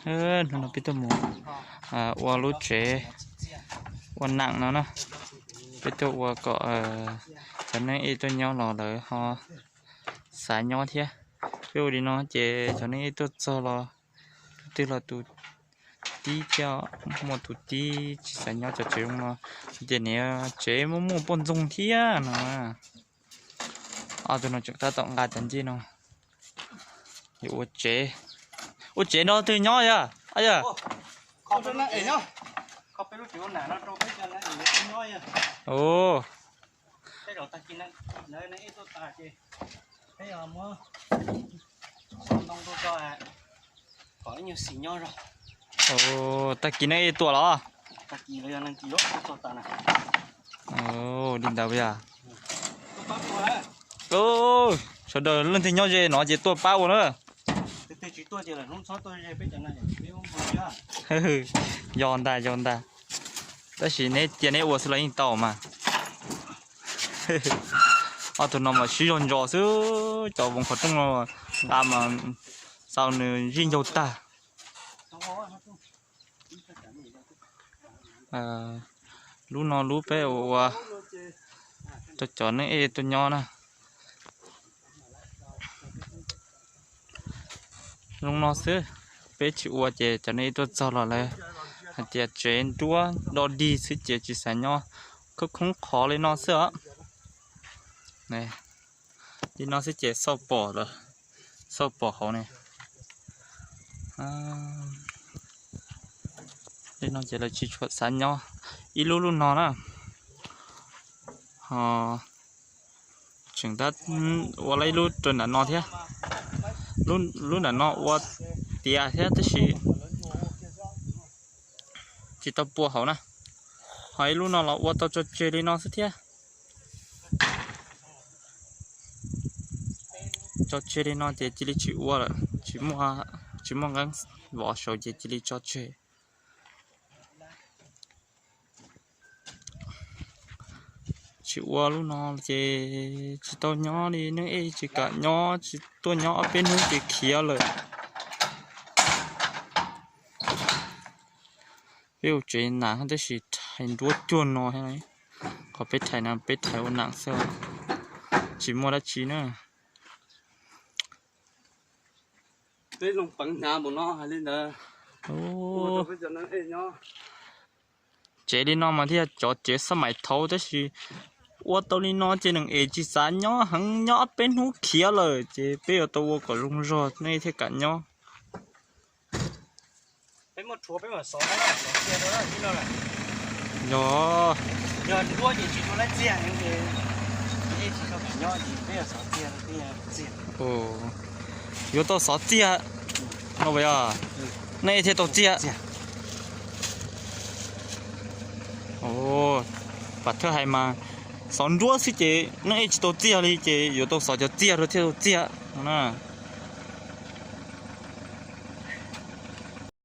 Hnub no peb tuaj mus ua lub tsev ua nam no na. Peb tuaj ua kom cov neeg ej tuaj nyob los lawv ho xav nyob thiab. Peb ua li no ces cov neeg ej tuaj txog los tus twg los tus tib thiab, muaj tus tib tsis xav nyob cov tsev zoo no ces niam tsev muaj muaj poj ntxoog thiab no. Ob tug no tseem tab tom nqa cov ncej no. Yuav ua tsev, ua tsev nrog twg nyob yog? Yog. Tag kis neeg ej tuaj los? Li ntawd yog. Sawv daws leej twg nyob ze no ces tuaj pab ua na. Yog ntag, yog ntag. Tab sis neb cia neb ua xwb los yeej tau mas. Ob tug no mas sib zog ntso xwb, cov voos qhov rooj no nqa mas xaus nws zij ncaug tag. Lub no lub peb ua ua rau cov neeg ej tuaj nyob na. Zoo no xwb, peb tsis ua ces cov neeg ej tuaj txog los lawv hais tias tsev nruab do dig xwb ces tsis xav nyob, khoob khoob qhov li no xwb os. Li no xwb ces xauj pom lawm, xauj pom hauv ne. Li no ces lawv tsis tshua xav nyob ib lub lub no na. Ho tseem tab ua lawm ib lub rau nram no thiab. Lub nram no ua tiav thiab tab sis tsis tau pua hauv na. Ho ib lub no los ua tau tso tseg li no xwb thiab. Tso tseg li no ces cia li tsis ua lawm, tsis muaj nqeeb vov saud ces cia li tso tseg. Tsis ua lub no ces tsis tau nyob li, neeg ej tsis kam nyob, tsis tuaj nyob ob peb hnub ces khiav lawm. Peb ua tsev nam tab sis rhais nruab cuag no, qhov peb rhais no peb rhais ua nam xwb, tsis muaj dab tsi na. Peb loo peev hnav npaum no hais li ntawd. Tsev li no mas thiaj cov tsev xab maim thaud tab sis ua tau li no ces neeg ej tsis xav nyob heev, nyob ob peb hnub khiav lawm ces peb yuav tau ua kom zoo zog nej thiaj kam nyob. Yog, yuav tau xov txiag no puas yog? Nej thiaj tau txiag. Pam thawj hais mas xov nruab xwb ces nej tsis tau txiag li ces yuav tau xov cov txiag rau thiaj tau txiag no na.